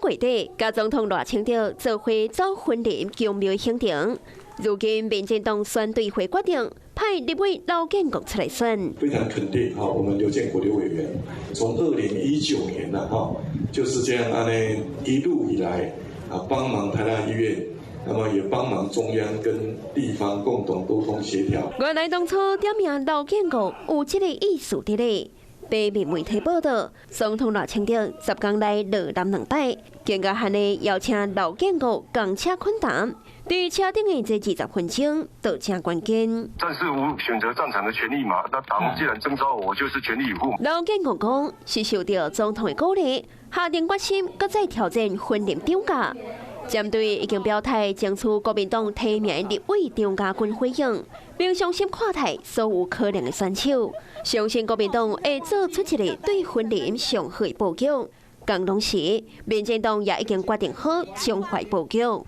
個月底，佮總統賴清德做伙走雲林宮廟行程。如今民進黨選對會決定派立委劉建國出來選。非常肯定哈，我們劉建國劉委員從2019年啦哈，就是這樣按呢一路以來啊，幫忙台大醫院，那麼也幫忙中央跟地方共同溝通協調。原來當初點名劉建國有這个意思佇咧。平面媒體報道，總統賴清德10工來羅南兩擺，更加罕的邀請劉建國共車懇談，佇車頂的這20分鐘就誠關鍵。戰士無選擇戰場的權利嘛？那黨既然徵召我，就是全力以赴。劉建國講是受著總統的鼓勵，下定決心閣再挑戰雲林長甲。針對已經表態爭取國民黨提名立委張嘉軍回應，並相信看待所有可能的選手，相信國民黨會做出一个對雲林上好的布局。共同時，民進黨也已經決定好彰化布局。10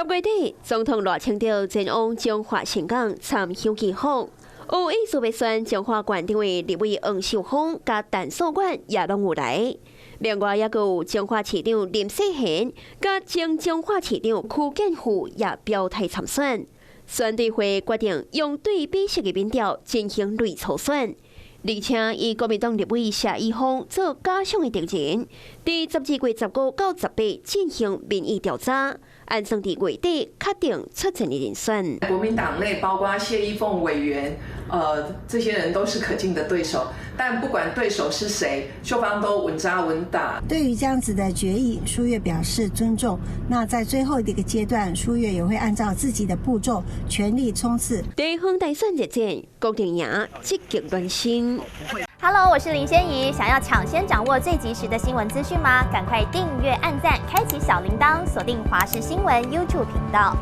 月底，總統賴清德前往彰化盛港參香祈福，有意思欲選彰化縣長的立委黃秀芳佮陳素媛也攏有來。另外，猶閣有彰化市長林世賢、佮前彰化市長邱建富也表態參選。選對會決定用對比式的民調進行類初選，而且以國民黨立委謝依鳳做假想的敵人，佇12月15到18進行民意調查，按算佇月底確定出戰的人選。國民黨內包括謝依鳳委員，這些人都是可敬的對手，但不管對手是誰，秀芳都穩紮穩打。對於這樣子的決議，蘇月表示尊重。那在最後的一個階段，蘇月也會按照自己的步驟，全力衝刺。地方大選熱戰，郭台銘積極暖身。 Hello，我是林仙怡。想要搶先掌握最及時的新聞資訊嗎？趕快訂閱、按讚、開啟小鈴鐺，鎖定華視新聞 YouTube 頻道。